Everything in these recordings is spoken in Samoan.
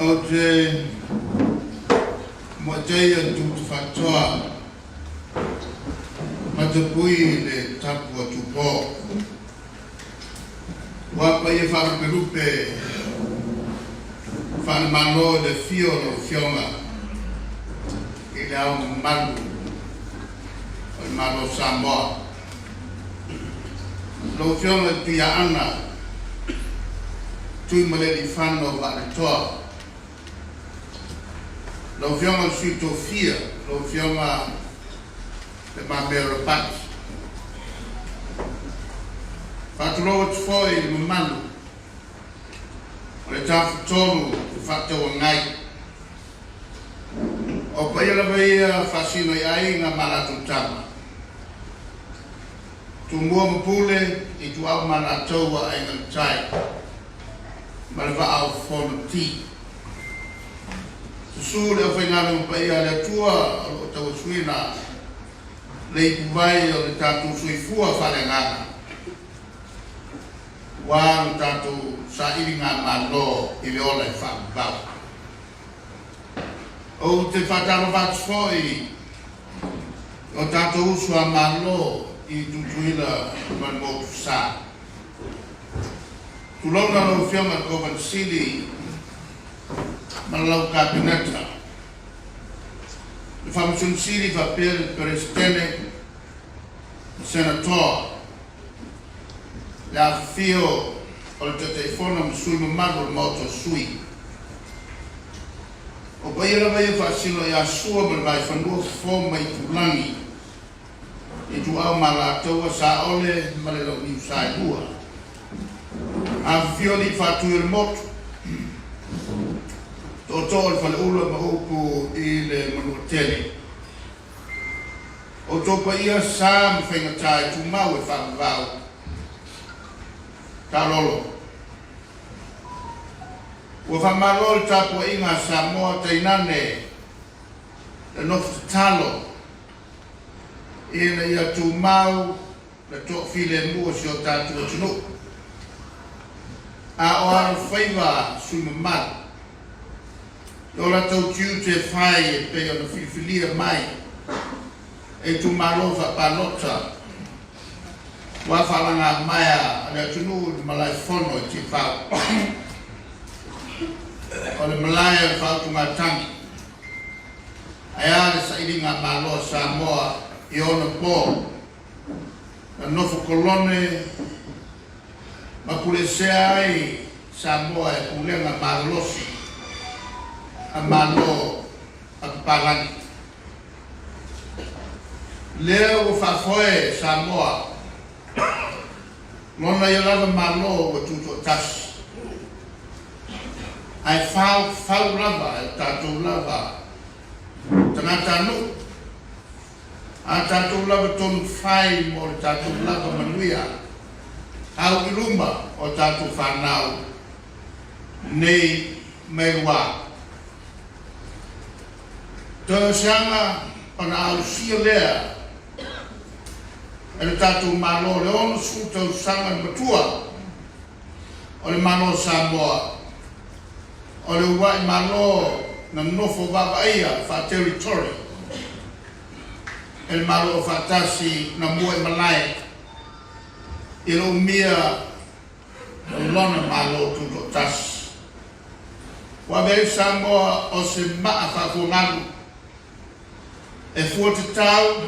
Ou te muateia le tutu faatoa ma te pui i le tapu a Tupō. Ua paia faalupelupe faale-Malo i le afio o lau Afioga i Le Ao Mamalu o le Malo o Samoa, lau Afioga i le Tuiaana Tuimalealiifano Vaaletoa, lau Afioga i le Sui Tofia, lau Afioga Le Mamea Ropati. Faatulou atu foi i le mamalu o le Tafatolu Fefaatauagai. O paia lava ia faasino i aiga ma latou tama, Tumua ma Pule, Ituau ma Alataua, Aiga i le Tai ma le Vaa o Fonoti. Susu le aufaigaluega paia a le Atua o lo o tauasuina le ipuvai o le tatou soifua faaleagaga, ua lo tatou sailiga malo i le ola e faavavau. Ou te faatalofa atu foi i o tatou uso a Malo i Tutuila ma le Motu Sa. Tulouna lau Afioga i le Kovana Sili ma le lau Kapeneta, le Faamasino Sili faapea le Peresetene ma Senatoa, le afifio o le Taitaifono ma sui mamalu o le Maota o Sui. O paia lava ia faasino ia Sua ma le Vaifanua Fofo ma Itulagi, Ituau ma Alataua, Saole ma le Launiu Saelua. Afifio alii faatui o le motu, tootoo o le faleula ma upu i le Manuatele. Outou paia sa ma faigata e tumau e faavavau. Taalolo. Ua faamalo le tapuaiga a Samoa tainane le nofo tatalo ina ia tumau le toafilemu o si o tatou atunuu, a o alofaiva sui mamalu i o latou tiute e fai e pei ona filifilia mai e itumalo faapalota ua faalagamaea a le atunuu i le malaefono i Tiafau o le malae o le faautugatagi. Ae a le sailiga Malo a Samoa i ona po, na nofo kolone ma puleesea ai Samoa e pulega malolosi a Malo a papalagi. Lea ua faafoe Samoa lona ia lava Malo ua tutoatasi, ae fau fau lava e o tatou lava tagatanuu a tatou lava tonu fai mo le tatou lava manuia au i luma o tatou fanau nei mai lua. Toe o se aga ona ausia lea e le tatou Malo le 60 tausaga le matua o le Malo o Samoa, o le uluai Malo na nofo vaavaaia faa-territory e le Malo Aufaatasi na mua i malae i le umia o lona Malo Tutoatasi. Ua ave ai Samoa o se maa faafuagalu e fua tatau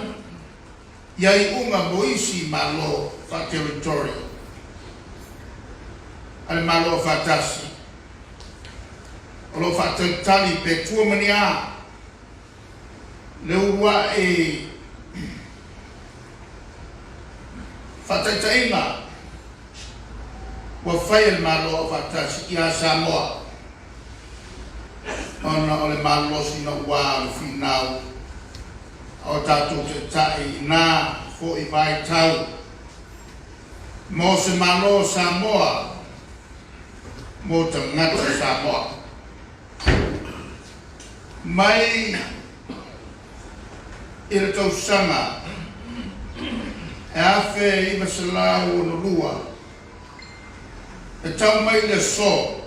ia iuga mo isi Malo faa-territory a le Malo Aufaatasi o lo o faatalitali pe tua ma ni a le uluai faataitaiga ua fai e le Malo Aufaatasi ia Samoa ona o le malolosi naua o le finau a o tatou taitai ina foi vaitau mo se Malo o Samoa mo tagata Samoa. Mai i le tausaga e 1962 e tau mai le aso.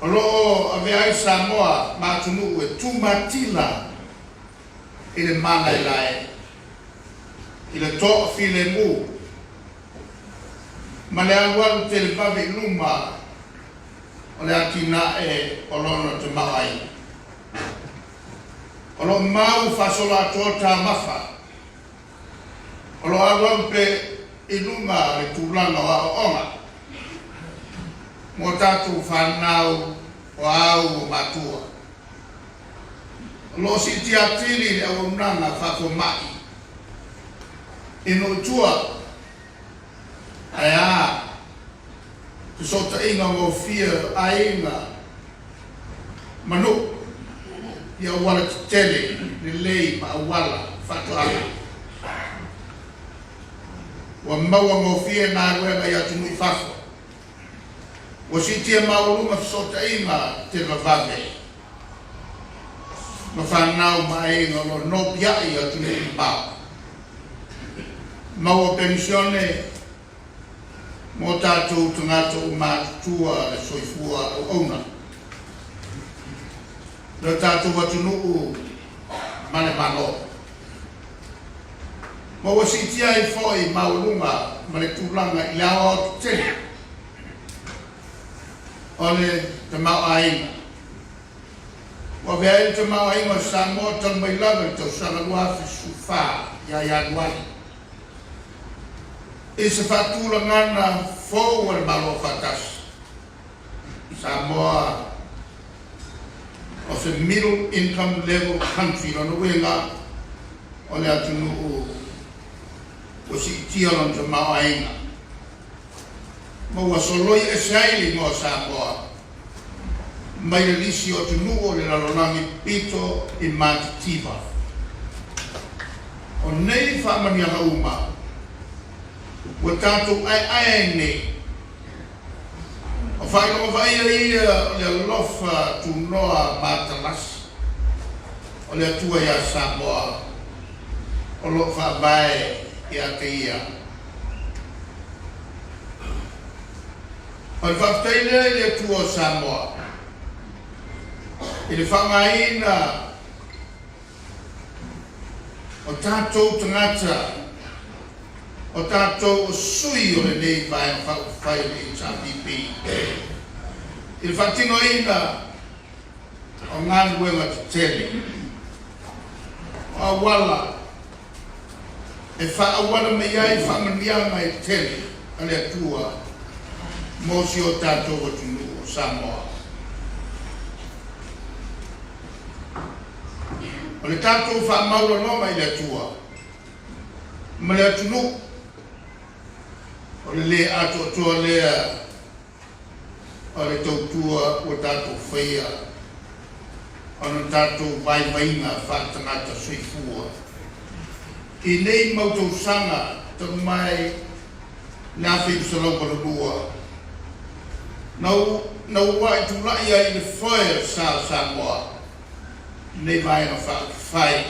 O lo o avea ai Samoa ma atunuu e tumatila i le malaelae, i le toafilemu ma le alualu televave i luma o le atinae o lona tamaoaiga. O lo o mau faasoloatoa taumafa, o lo o alualu pea i luga le tulaga o aoaoga mo tatou fanau o au o matua. O lo o siitia atili le auaunaga faafomai i nuu i tua, ae a fesootaiga gofie o aiga ma nuu i auala tetele lelei ma auala faatoaga. Ua maua gofie galuega i atunuu i fafo. Ua siitia maualuga fesootaiga televavave ma fanau ma aiga o lo o nopiai i atunuu mamao. Maua penisione mo tatou tagata ua matutua le soifua auauna. Le tatou atunuu ma le Malo. Ma ua siitia ai foi maualuga ma le tulaga i le aoaotetele o le tamaoaiga. Ua avea ai le tamaoaiga o Samoa talu mai lava i le tausaga 2014 ia Ianuari i se faatulagaga fou a le Malo Afaatasi. Samoa o se middle income level country, lona uiga o le atunuu ua siitia lona tamaoaiga ma ua soloi ese ai le igoa o Samoa mai le lisi o atunuu o le lalolagi pito i matitiva. O nei faamanuiaga uma ua tatou aeae ai nei, o faailoga vaaia ia o le alofa tunoa matalasi o le Atua iā Samoa o lo o faavae ia te ia. O le faafetai lea i le Atua o Samoa i le faaaogaina o tatou tagata, o tatou o sui o lenei Vaega Faaupufai o le HRPP i le faatinoina o galuega tetele, o auala e faaauala mai ai faamanuiaga e tele a le Atua mo si o tatou atunuu o Samoa. O le tatou faamaualaloga i le Atua ma le atunuu, o le lē atoatoa lea o le tautua ua tatou faia ona tatou vaivaiga faatagata soifua i nei mau tausaga talu mai le 1982 na uluai tulai ai i le foe o le sa o Samoa lenei Vaega Faaupufai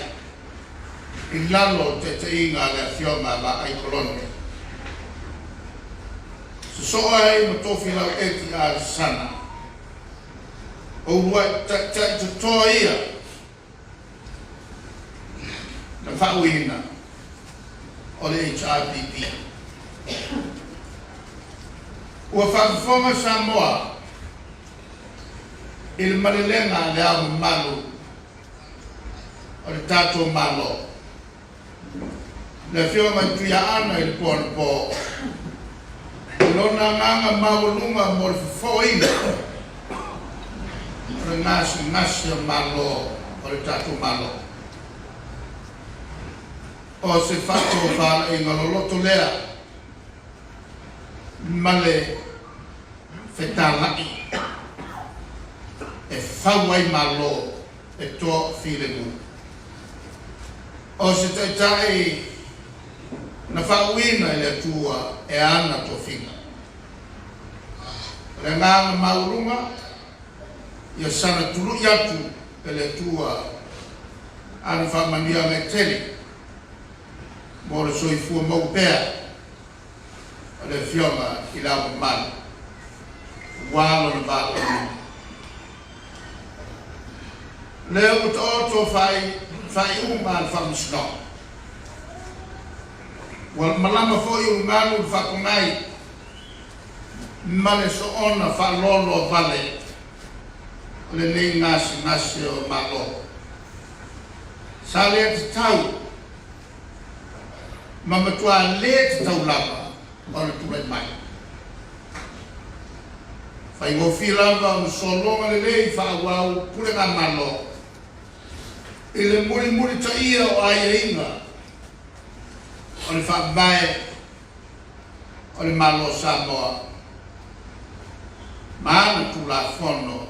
i lalo o le taitaiga a le Afioga a Vaai Kolone. Sosoo ai ma Tofilau Eti Alesana, o uluai taitai totoa ia na faauiina o le HRPP. Ua faafofoga Samoa i le malelega a Le Ao Mamalu o le tatou Malo, le Afioga i Tuiaana i le po anapo, i lona agaga maualuga mo le fofoina o le gasegase o Malo o le tatou Malo. O se faatofalaiga loloto lea ma le fetalai e fau ai Malo e toafilemu. O se taitai na faauuina i le Atua e ana tofiga. O le agaga maualuga ia sana tului atu e le Atua ana faamanuiaga e tele mo le soifua maua pea o le Afioga i Le Ao Mamalu, aua lona valaauina. Lea ua taoto faaiuga a le Faamasinoga. Ua malama foi ulugalu i le faapogai ma le soona faaloaloa vale o lenei gasegase o Malo. Sa le tatau ma matua le tatau lava ona tulai mai. Faigofie lava ona sologa lelei faaauau pulega Malo i le mulimulitaia o aiaiga o le Faavae o le Malo o Samoa ma ana Tulafono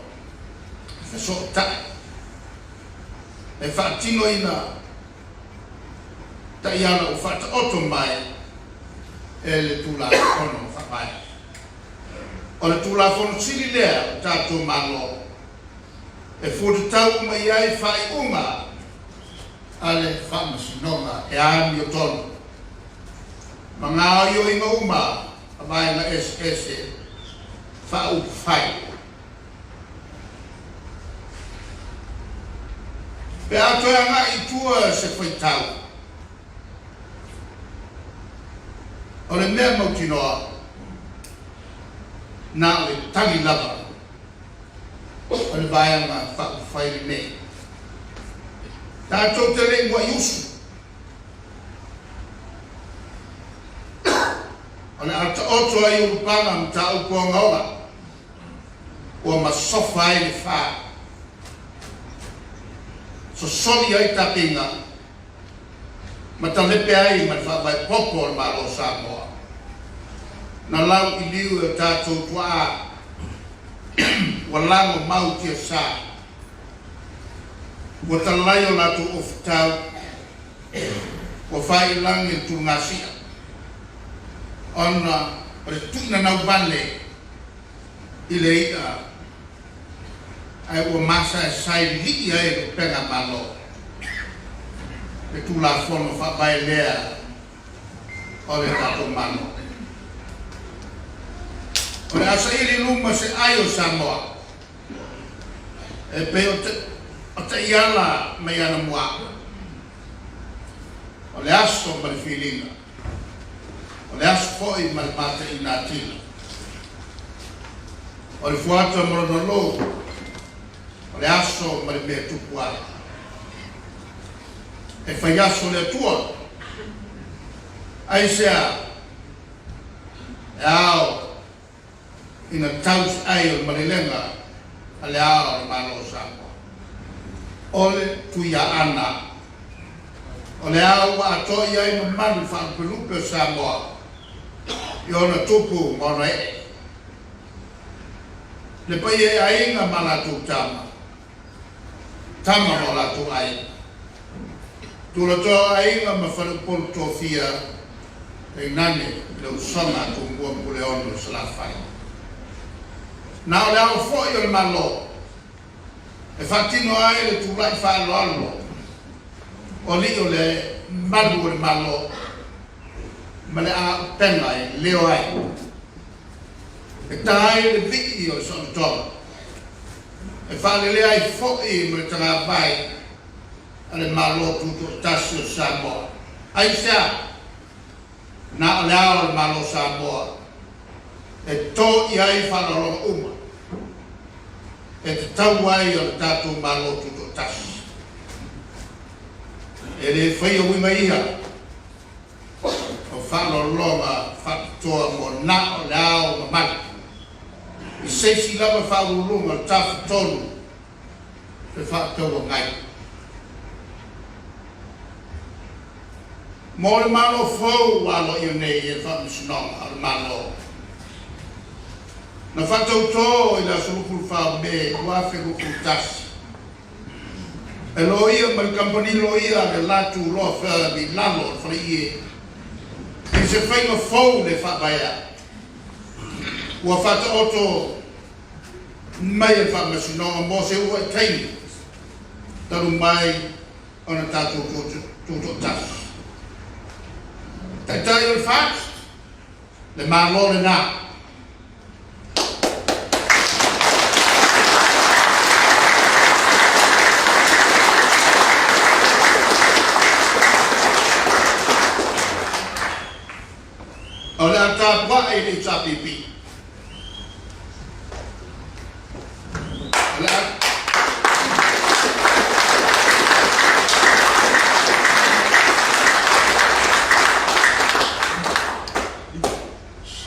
Fesootai e faatinoina taiala ua faataoto mai e le Tulafono Faavae. O le Tulafono Sili lea o le tatou Malo e fuatatau uma i ai faaiuga a le Faamasinoga e amiotonu ma gaoioiga uma a vaega eseese faaupufai. Pe a toe agai i tua se faitau, o le mea mautinoa, na o le tali lava o le Vaega Faaupufai lenei. Tatou te le i muai usu, o le a taoto ai ulupaga mataupu ogaoga ua masofa ai le fa, sosoli ai tapiga ma talepe ai ma le faavae popo o le Malo o Samoa, na lauiliu e o tatou tuaa ua lago mau tiasa, ua talai o latou ofutau, ua faiilagi le tulugasia, ona o le tuinanau vale i le i'a ae ua masaesae lilii ai le upega malo, le Tulafono Faavae lea o le tatou Malo. O le a saili i luma se ai o Samoa e pei o taiala mai anamua, o le aso ma le filiga. O le aso foi ma le mataina atili. O le fuata ma lona lou, o le aso ma le mea tupu ai. E fai aso le Atua. Aisea? E ao ina tau se ai o le malelega a le Ao o le Malo o Samoa. O le Tuiaana, o le ao ua atoa i ai mamalu faalupelupe o Samoa i ona tupu ma ona ee. Le paia i aiga ma latou tama, tama ma o latou aiga, tulatoa o aiga ma faleupolu tofia, tainane le usoga a Tumua ma Puleono i Salafai. Na o le ao foi o le Malo e faatino ai le tulai faaaloalo o alii o le malu o le Malo ma le aupega e leo ai, e ta ai le vii o le saolotoga, e faalelea ai foi ma le tagavai a le Malo Tutoatasi o Samoa. Aisea? Na o le ao o le Malo o Samoa e to i ai faaaloaloga uma e tatau ai o le tatou Malo Tutoatasi. E le faia uiga ia o faaaloaloga faapitoa mo na o le ao mamalu i se isi lava faauluuluga o le Tafatolu Fefaatauagai. Mo le Malo fou ua aloaia nei e le Faamasinoga o le Malo, na faatautō i le aso 24 o Me 2021, e loia ma le kamupani loia a le Latu Law Firm i lalo o le faleie i se faiga fou le faavaea ua faataoto mai e le Faamasinoga mo se uluai taimi talu mai ona tatou tutoatasi. Taitai o le FAST, le Malo lena. tapuai i le HRPP. O le a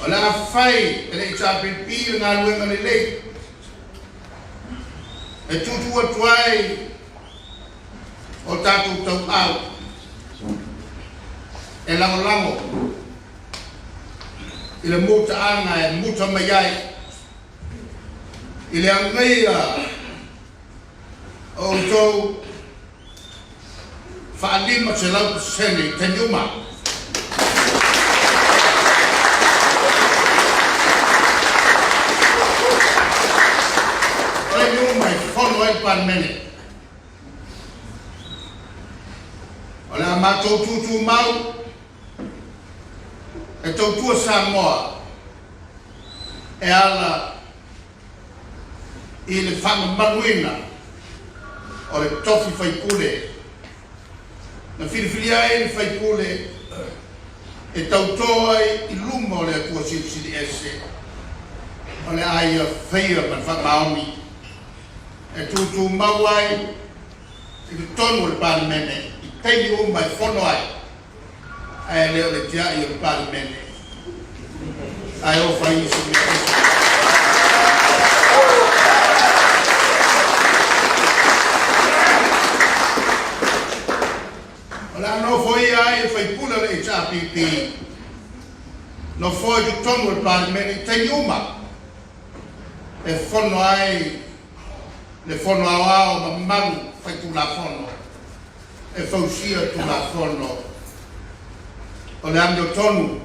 O le a fai e le HRPP le galuega lelei e tuutuu atu ai o tatou tauau e lagolago i le mutaaga e muta mai ai i le agaia o outou faa-500% i taimi uma. Taimi uma e fono ai le Palemene. O le a matou tutumau e tautua Samoa e ala i le faamamaluina o le tofi faipule na filifilia ai le faipule e tauto ai i luma o le Atua Silisili Ese, o le a ia faia ma le faamaoni e tutumau ai i totonu o le Palemene i taimi uma e fono ai, ae le o le tiai o le Palemene ae o fai isi mea ese. O le a nofoia ai e faipule o le HRPP nofoa i totonu o le Palemene i taimi uma e fono ai le Fono Aoao mamalu Faitulafono e fausia Tulafono o le amiotonu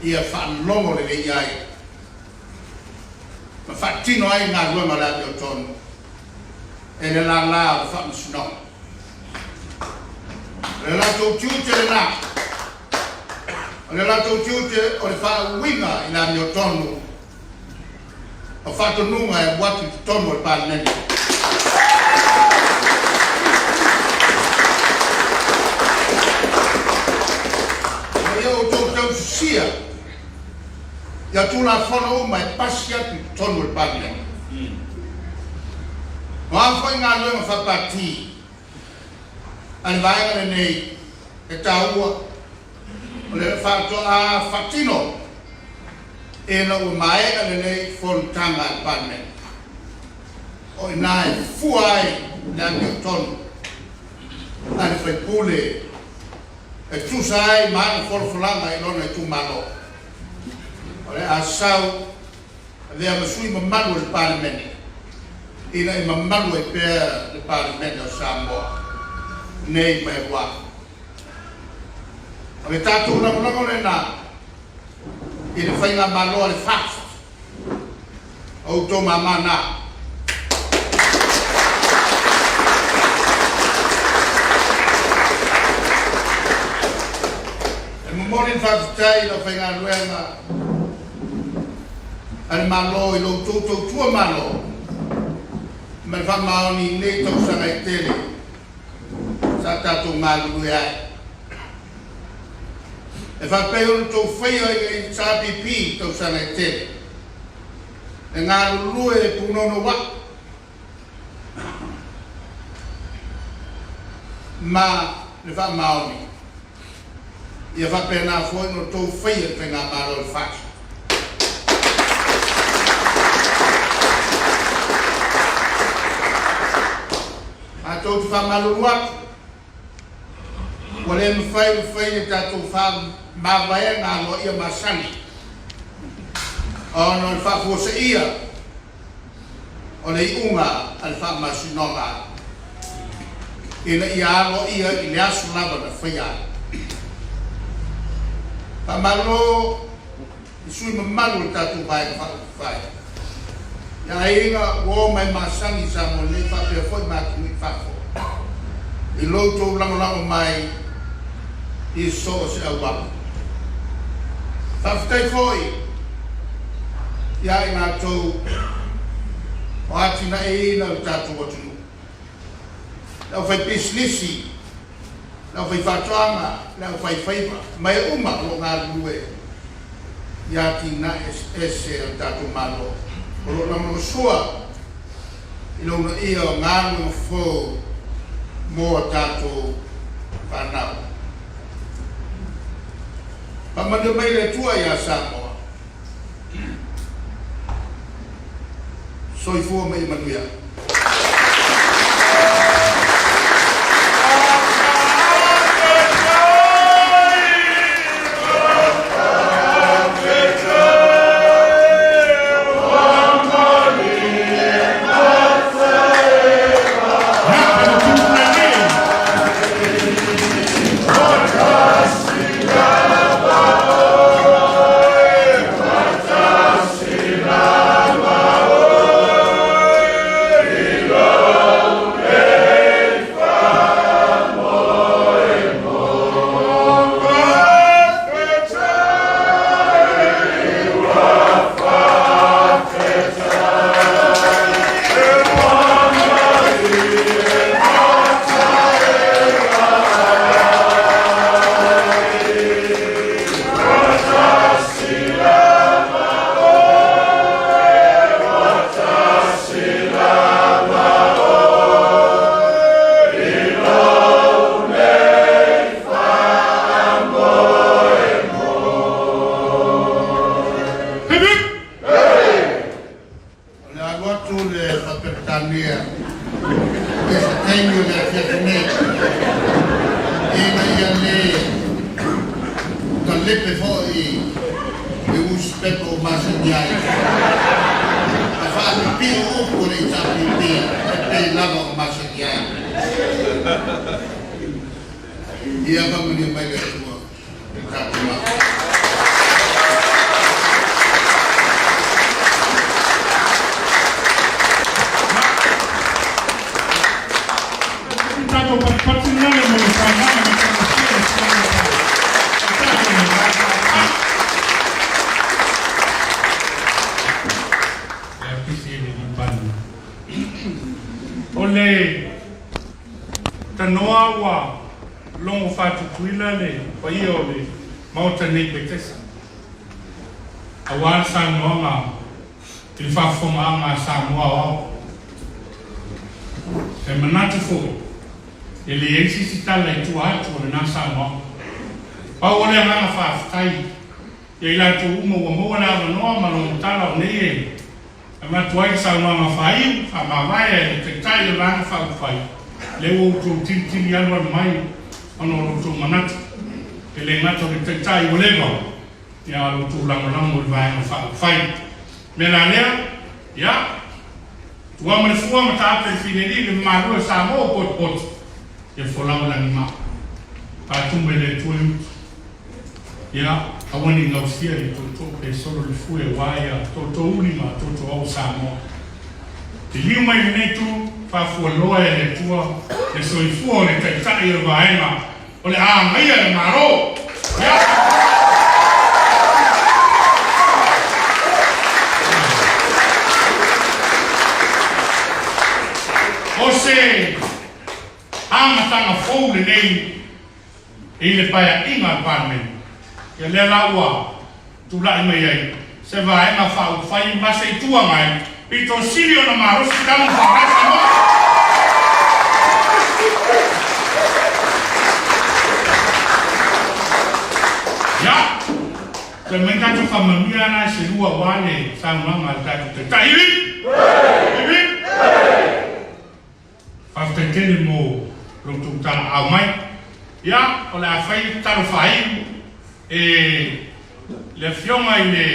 ia faalogo lelei ai ma faatino ai galuega o le amiotonu e le lala o le Faamasinoga. O le latou tiute lena, o le latou tiute o le faauiga i le amiotonu o faatonuga e alu atu i totonu o le Palemene. Ma ia outou tausisia ia Tulafono uma e pasi atu i totonu o le Palemene. O a foi galuega faapati a le Vaega lenei e taua, o le faatoa faatino ina ua maea lelei fonotaga a le Palemene. O i ina e fua ai le amiotonu a le faipule e tusa ai ma ana folafolaga i lona itumalo. O le a sau avea ma sui mamalu o le Palemene ina ia mamalu ai pea le Palemene o Samoa nei ma e lua. O le tatou lagolago lena i le Faigamalo a le FAST, o outou mama na. E momoli le faafetai i le aufaigaluega a le Malo i lo outou tautua Malo ma le faamaoni i nei tausaga e tele sa tatou galulue ai. E faapea ona outou faia i le HRPP i tausaga e tele, e galulue e punono ma le faamaoni. Ia faapena foi ona outou faia i le Faigamalo a le FAST. Matou te faamalulu atu, ua le mafai ona fai le tatou mavaega aloaia masani ona o le faafuaseia o le iuga a le Faamasinoga ina ia aloaia i le aso lava na faia ai. Faamalo i sui usufono mamalu o le tatou Vaega Faaupufai, i aiga ua o mai masani i Samoa nei faapea foi ma atunuu i fafo i lo outou lagolago mai i so o se auala. Faafetai foi ia i latou o atinaeina le tatou atunuu, le aufaipisinisi, le aufaifaatoaga, le aufaifaiva ma e uma o lo o galulue i atinae eseese a le tatou Malo o lo o lagolagosua i le uunaia o galuega fou mo a tatou fanau. Faamanuia mai le Atua ia Samoa. Soifua ma ia manuia. Hip hip! O le alu atu le faa-Peretania i se taimi o le afiafi nei ina ia lē talepe fo'i le usipepa ua masani ai ma faapipii upu o le HRPP e pei lava o masani ai. Ia faamanuia mai le Atua i le tatou Malo. Tatou patipati lena le mo le saunoaga matagofie a le Afioga i le Taitai o le Vaega Faaupufai. Ia pisi e le Palemia. O le tanoa ua logo faatutuila le paia o le Maota nei Petesa aua le saunoaga i le faafofogaaga a Samoa Aoao. E manatu foi, e leai se isi tala i tua atu o lena saunoaga. Pau o le agaga faafetai ia i latou uma ua maua le avanoa ma logo tala o nei e avatu ai le saunoaga faaiu, faamavae a le Taitai o le Vaega Faaupufai, lea ua outou tilitili alualu mai ona o lo outou manatu, e le gata o le Taitai ua leva, ia a o lo outou lagolago i le Vaega Faaupufai. O le mea la lea, ia, tua ma le fua ma taape le fileli le mamalu e Samoa ua potopoto, ia folau i lagima. Faatumu e le Atua i utu. Ia, aua ne i gausia i le tootoo pe solo le fue aua ia tootoo uli ma tootoo au o Samoa. Liliu mai lenei itu, faafualoa e le Atua le soifua o le Taitai o le Vaega o le a agaia le Malo. Ia. O se amataga fou lenei i le Paeaiga a le Palemene. Ia lea la ua tulai mai ai se Vaega Faaupufai ma se Itu Agai pito sili ona malosi tama faavae Samoa. Ia, toe mai tatou faamanuia ana e se lua aua le saunoaga a le tatou Taitai. Hip hip! Hip hip! Faafetai tele mo lo outou talaaao mai. Ia, o le a fai le tatalo faaiu e le Afioga i le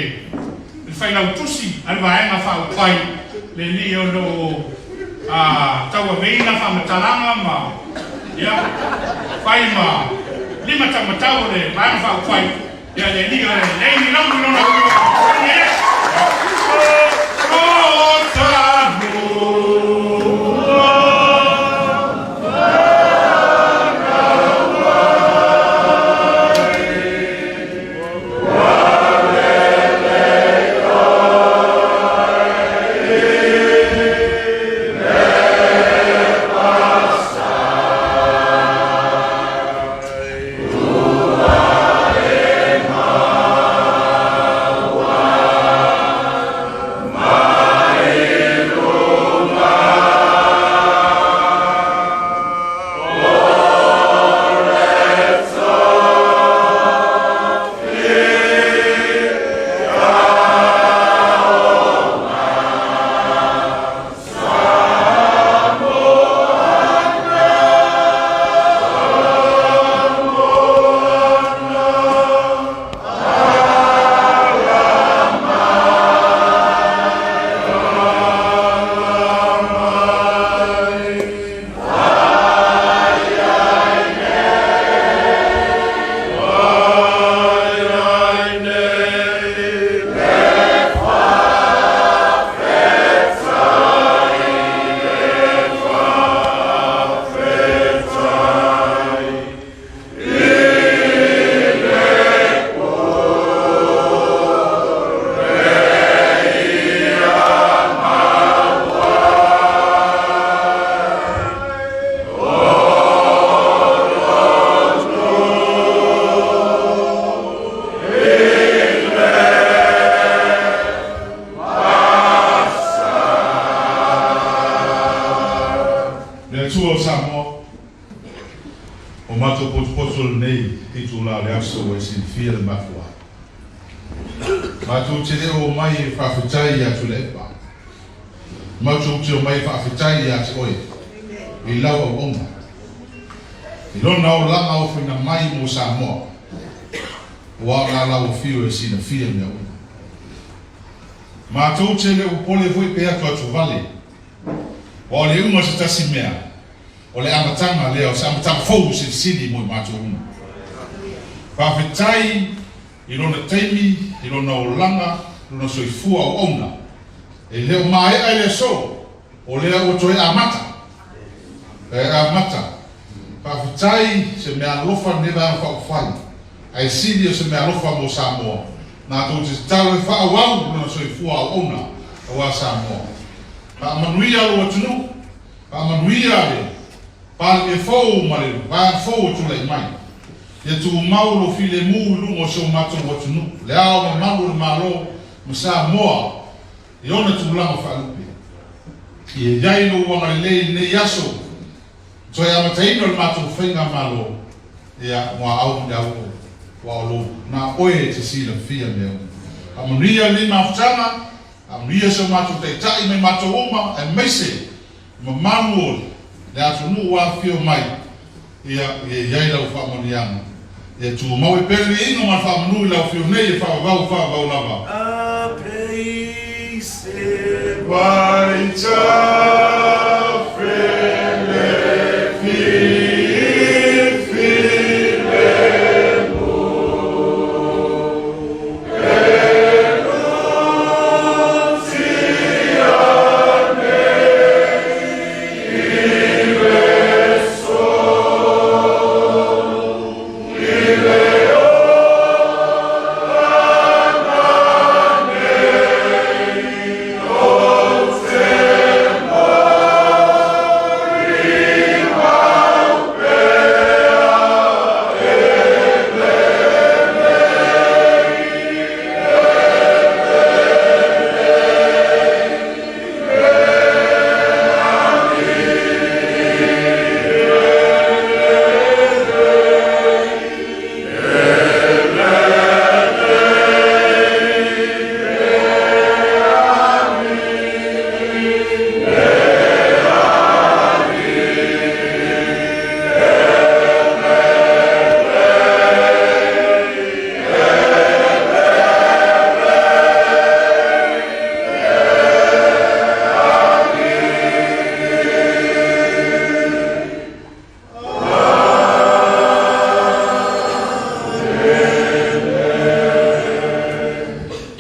le Failautusi a le Vaega Faaupufai, le alii o lo o tauaveina faamatalaga ma, ia, fai ma limataumatau o le Vaega Faaupufai, ia, le alii o le Leini Launi lona uiga. Samoa, ua matou potopoto lenei itula o le aso ua e silafia le mafuaaga. Matou te le o omai e faafetai ia Tuilaepa, matou te omai e faafetai ia te oe i lau auauna, i lona olaga ofoina mai mo Samoa, aua o la lau afio e silafia mea uma. Matou te le o popole foi pe atuatu vale, aua o le iuga o se tasi mea, o le amataga lea o se amataga fou silisili mo i matou uma. Faafetai i lona taimi, i lona olaga, lona soifua auauna. E le o maea i le aso, o lea ua toe amata. E amata. Faafetai se meaalofa lenei Vaega Faaupufai, ae sili o se meaalofa mo Samoa. Matou te tatalo e faaauau lona soifua auauna aua Samoa. Faamanuia lou atunuu, faamanuia le Palemia fou ma le vaega fou o tulai mai. Ia tumau lou filemu i luga o si o matou atunuu, le Ao mamalu o le Malo ma Samoa i ona tulaga faalupe. Ia i ai lou agalelei i lenei aso, toe amataina o le matou faigamalo, ia muaau ma le auoo, aua o lou na oe e te silafia mea uma. Faamanuia lenei mafutaga, faamanuia si o matou Taitai ma i matou uma, aemaise mamalu o le atunuu ua afifio mai, ia ia i ai lau faamanuiaga. Ia tumau ai pea le viiga ma le faamanu i lau afio nei e faavavau faavavau lava. A place in white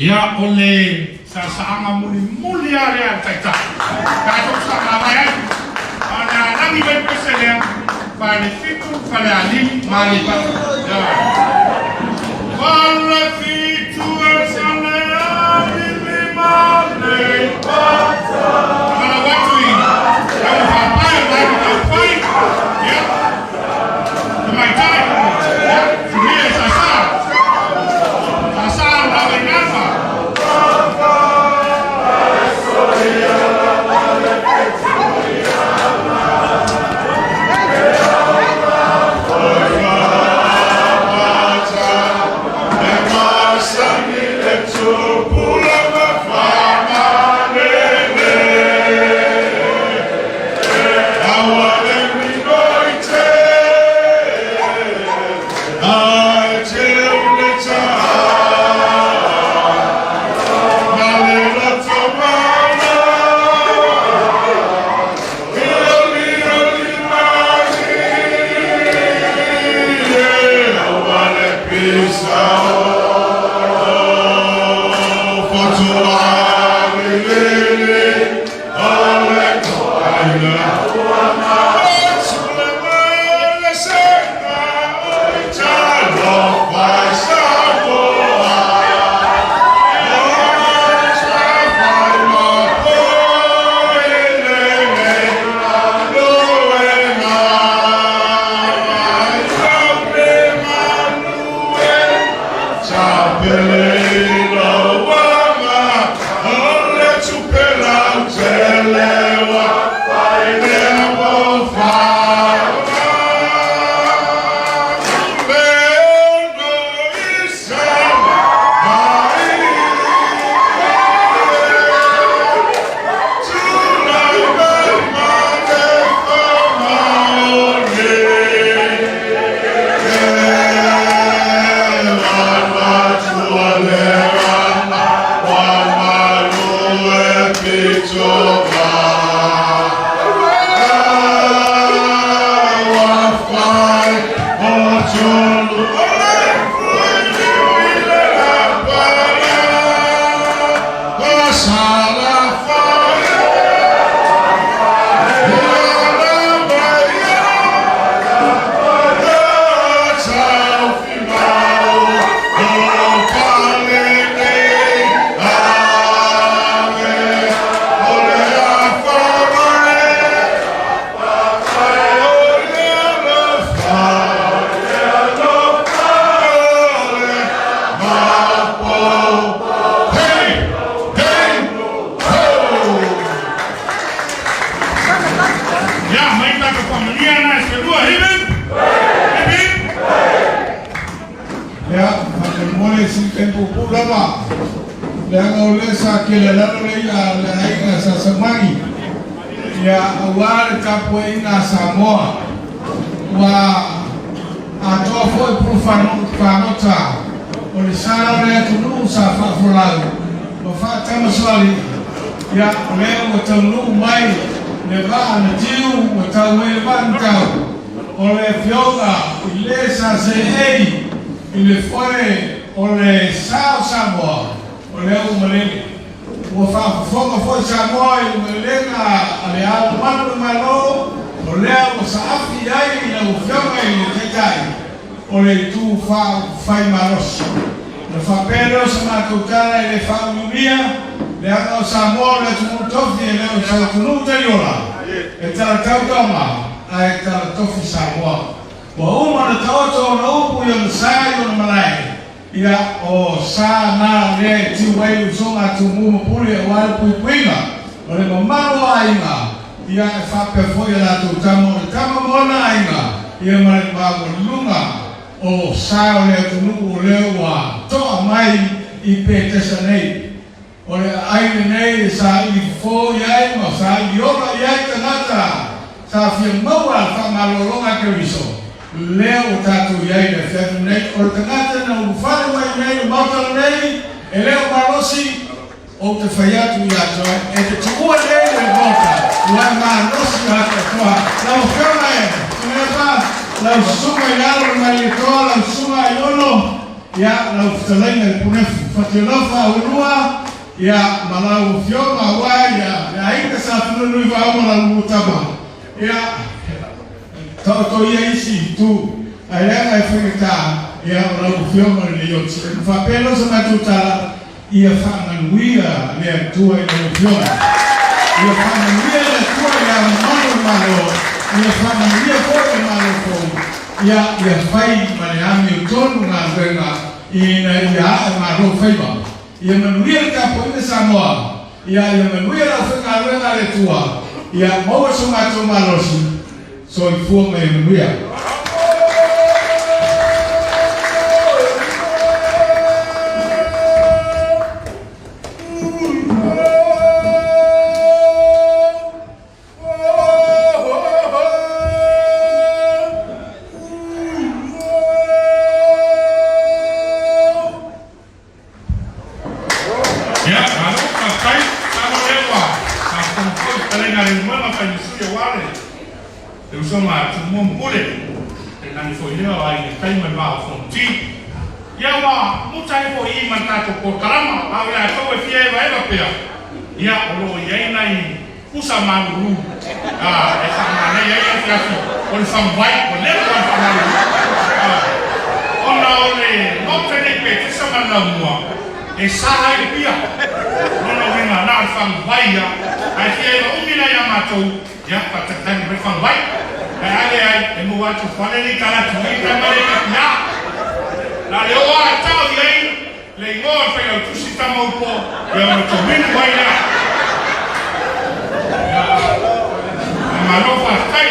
Ia, o le saasaaga mulimuli lava lea a le Taitai, tatou fesagamalae ai. A o le a lagi mai pese lea, Falefitu, Falealili ma Aleipata. Ia. Falefitu e Falealili ma Aleipata. Valaau atu i lau faapai o Vaega Faaupufai, ia, Tamaitai, ia, Sulia e saasaa. Saasaa le Lavaigafa. lava, leaga o lea sa kele lalo le i'a a le aiga sa Saumagi, ia aua le tapuaiga a Samoa. Ua atoa foi pulu fagota o le sa o le atunuu sa faafolau ma faatamasoalii, ia o lea ua taunuu mai le vaa na tiu ua tau ai le vaa na tau, o le Afioga i le sa seei i le foe o le sa o Samoa, o lea ua malele. Ua faafofoga foi Samoa i le malelega a Le Ao Mamalu o le Malo, o lea ua saafi i ai lau Afioga i le Taitai o le Itu Faaupufai Malosi. Ona faapea lea o sa matou tala e le faaumiumia, leaga o Samoa o le atunuu tofi e le o se atunuu taliola, e talatau Toma ae talatofi Samoa. Ua uma ona taoto ona upu i ona sa i ona malae, Ia, o sa na lea e tiu ai le usoga a Tumua ma Pule aua le puipuiga o le mamalu o aiga, ia, e faapea foi a latou tama o le tama ma ona aiga, ia ma le maualuluga o sa o le atunuu o lea ua to'a mai i Petesa nei. O le aai lenei e saili fofo i ai ma saili ola i ai tagata sa fia maua le faamalologa a Keriso, lea ua tatou i ai i le afiafi lenei. O le tagata na ulufale mai nei i le Maota lenei, e le o malosi, ou te fai atu ia te oe, e te tuua nei le Maota, ua e malosi atoatoa. Lau Afioga e Tuilaepa, lau Susuga i Lalo le Malietoa, lau Susuga Aiono, Ia, lau fetalaiga i Punefu, Fatialofa, Auelua, ia, ma lau afioga, aua, ia, le aiga sa Tununuivao ma lau lua tama, ia, taoto ia isi itu, ae leaga e faigata, ia, o lau afioga o le Leoti. Ona faapea lea o sa matou tala, ia faamanuia le Atua i lau afioga. Ia faamanuia le Atua i le Ao Mamalu o le Malo, ia faamanuia foi le Malo fou. Ia, ia fai ma le amiotonu galuega ina ia ae malo faiva. Ia manuia le tapuaiga Samoa. Ia, ia manuia le aufaigaluega a le Atua. Ia maua so matou malosi. Soifua ma ia manuia. Ia, malo, faafetai. Masalo o lea ua faafofoga foi le fetalaiga a le Lemoega Faimesui aua le le usoga a Tumua ma Pule, tainane foi lea o Aiga i le Tai ma le Vaa o Fonoti. Ia ua muta ai foi i i ma le tatou polokalama, a o i latou e fia evaeva pea, ia o lo o i ai nai pusa malulu e faamanaia ai afiafi o le faguvai ua leva ona faamalulu ona o le Maota nei Petesa ma le Laumua e sa ai le pia. O lona uiga na o le faguvai ia ae fia eva umi la ia matou ia faatalitali mai le faguvai ae a leai e maua atu fale nei tala atu ai tama le pia na le o a tao i ai Le igoa o le Failautusi Tamaupo ia ona Tominu ai lea. Ia, malo faafetai.